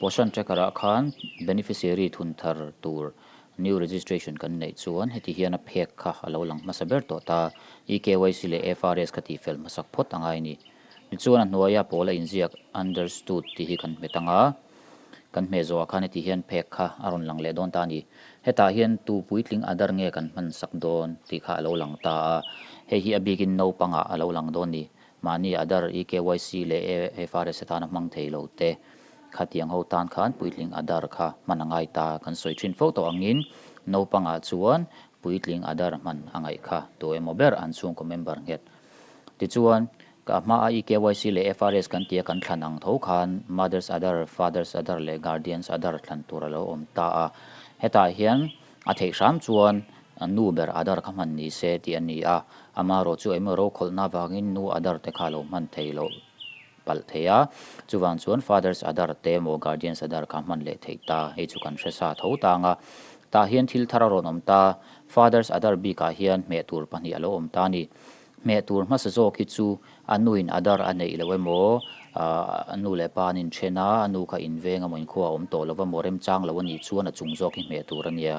Poshan Tracker ah khan beneficiary thun thar tur new registration kan neih chuan heti hian a phek kha a lo lang hmasa ber tawh ta. EKYC leh FRS kha tihfel hmasak phawt a ngai a ni. Tichuan a hnuaia pawl a inziak understood tih hi kan hmet ang a, kan hmeh zawhah khan heti hian phek kha a rawn lang leh dawn ta a ni. Hetah hian tu puitling adar nge kan hman sak dawn tih kha a lo lang ta a, hei hi a bikin naupangah a lo lang dawn a ni. Mahni adar EKYC leh AFRS atana hmang thei lo te khatiang ho tan khan puitling adar kha hman a ngai ta kan sawi thin fo tawh angin naupangah chuan puitling adar hman a ngaih kha tu emaw ber an chhungkaw member nghet. Tichuan, ka hmaa EKYC leh FRS kan tia kan thlan ang tho khan Mother's Aadhaar, Father's Aadhaar leh Guardian's Aadhaar thlan tur a lo awm ta a. Hetah hian a theih hram chuan nu ber Aadhaar kha hman ni se tih a ni a, amaherawh chu emaw rokhawlhna avangin nu Aadhaar te kha a lo hman thei loh palh thei a. Chuvang chuan Father's Aadhaar te emaw Guardian's Aadhaar kha hman leh theih ta, hei chu kan hre sa tho tang a. Tah hian thil thar a rawn awm ta, Father's Aadhaar bikah hian hmeh tur pahnih a lo awm ta a ni. Hmeh tur hmasa zawk hi chu a nuin a dar a neih loh emaw, a nu leh pa an inthen a, a nu kha inveng emaw inkhua a awm tawh lo emaw, remchang lo a nih chuan a chung zawk hi hmeh tur a nia.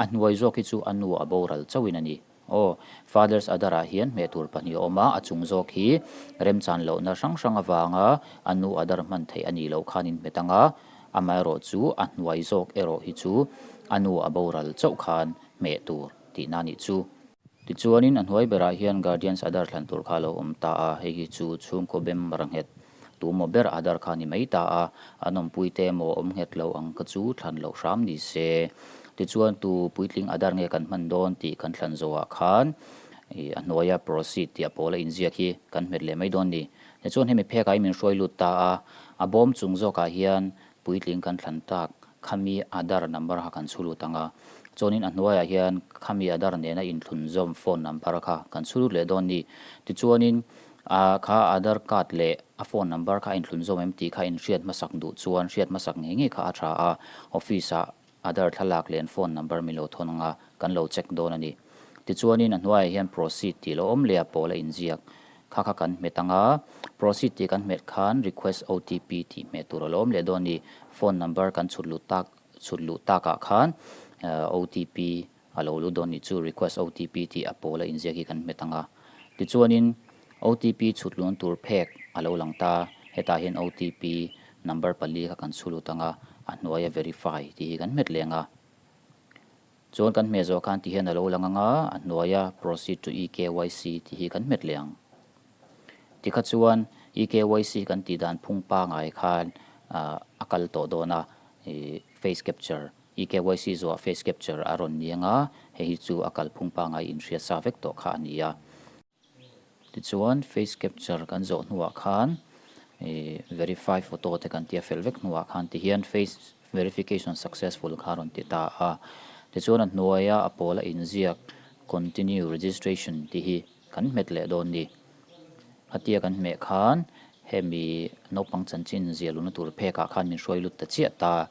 A hnuai zawk hi chu a nu a boral chauhin a ni. Aw, Father's Aadhaar ah hian hmeh tur pahnih a awm a, a chung zawk hi remchan lohna hrang hrang avanga a nu Aadhaar hman theih a nih loh khan inhmet ang a, amaherawhchu a hnuai zawk erawh hi chu a nu a boral chauh khan hmeh tur tihna a nih chu. Tichuanin a hnuai berah hian Guardians Aadhaar thlan tur kha a lo awm ta a, hei hi chu chhungkaw bem ra nghet tumaw ber Aadhaar kha a ni mai ta a, an awmpuite emaw awm nghet lo ang kha chu thlan loh hram ni se. Tichuan tu puitling Aadhaar nge kan hman dawn tih kan thlan zawhah khan a hnuaia proceed tih a pawl a inziak hi kan hmet leh mai dawn ni. Tichuan hemi phekah hi min hruai lut ta a, a bawm chung zawkah hian Puitling kan thlan tak, khami Aadhaar number kha kan chhu lut ang a. Chuanin a hnuaiah hian khami Aadhaar nena inthlun zawm phone number kha kan chhu lut leh dawn ni. Tichuanin a kha Aadhaar card leh a phone number kha a inthlun zawm em tih kha inhriat hmasak duh chuan hriat hmasak ngei ngei kha a tha a. Office ah Aadhaar thlalak leh an phone number min lo thawn ang a, kan lo check dawn a ni. Tichuanin a hnuaiah hian proceed tih lo awm leh a pawl a inziak. Kha kha kan hmet ang a, proceed tih kan hmet khan request OTP tih hmeh tur a lo awm leh dawn a ni. Phone number kan chhut luh tak chhut luh takah khan OTP a lo lut dawn nih chu request OTP tih a pawl a inziak hi kan hmet ang a. Tichuanin OTP chhut luhna tur phek a lo lang ta, hetah hian OTP number pali kha kan chhu lut ang a, a hnuaia verify tih hi kan hmet leh ang a. Chuan kan hmeh zawh khan ti hian a lo lang ang a, a hnuaia proceed to eKYC tih hi kan hmet leh ang. Tikha chuan eKYC kan tih dan phung pangai khan a kal tawh dawn a, face capture EKYC zuah face capture a rawn ni anga, hei hi chu a kalphung pangai inhriat sa vek tawh kha a ni a. Tichuan face capture kan zawh hnuah khan verify photo te kan tia fel vek hnuah khan tihian face verification successful kha a rawn ti ta a. Tichuan a hnuaia a pawl a inziak continue registration tih hi kan hmet leh dawn ni. Khatia kan hmeh khan hemi naupang chanchin ziah luhna tur phekah khan min hruai lut ta chiah ta.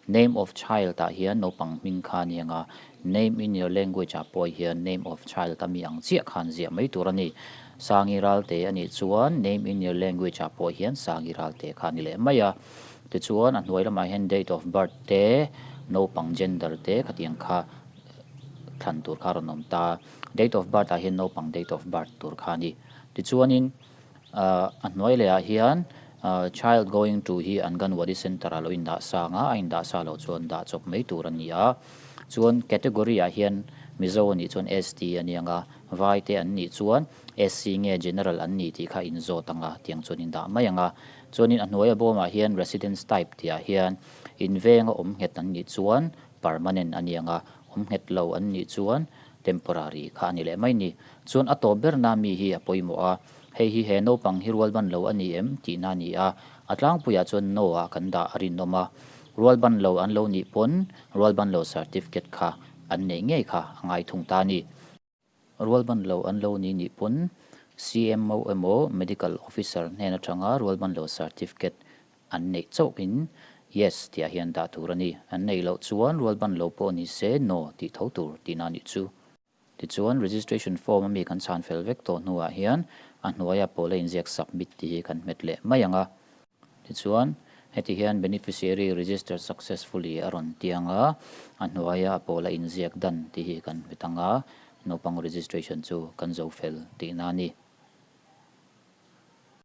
Name of child ah hian naupang hming kha a ni ang a, name in your language ah pawh hian name of child a mi ang chiah khan ziah mai tur a ni. Sangi Ralte a nih chuan name in your language ah pawh hian Sangi Ralte kha a ni leh mai a. Tichuan a hnuai lamah hian date of birth te, naupang gender te khatiang kha thlan tur kha a rawn awm ta. Date of birth ah hian naupang date of birth tur kha a ni. Tichuanin a hnuai leh ah hian child going to hi Anganwadi Centre ah lo indah sang a, a indah sa loh chuan dah chawp mai tur a ni a. Chuan category ah hian Mizo a nih chuan ST a ni ang a, Vai te an nih chuan SC nge General an ni tih kha inzawt ang a, tiang chuan indah mai ang a. Chuanin a hnuaia bawmah hian residence type tih ah hian inveng a awm nghet an nih chuan permanent a ni ang a, awm nghet lo an nih chuan temporary kha a ni leh mai ni. Chuan a tawp berna mi hi a pawimawh a, hei hi he naupang hi rualban lo a ni em tihna a ni a, a tlangpuiah chuan no ah kan dah a rinawm a, rualban lo an lo nih pawn rualban lo certificate kha an neih ngei kha a ngai thung ta a ni. Rualban lo an lo ni nih pawn CMO emaw medical officer hnen atanga rualban lo certificate An neih chauhin Yes tihah hian dah tur a ni. An neih loh chuan rualban lo pawh ni se No tih tho tur tihna a nih chu. Tichuan registration form a mi kan chhan fel vek tawh hnuah hian a hnuaia pawl a inziak submit tih hi kan hmet leh mai ang a. Tichuan Heti hian Beneficiary registered successfully a rawn tiang a, a hnuaia a pawla inziak dan tih hi kan hmet ang a, naupang registration chu kan zo fel tihna a ni.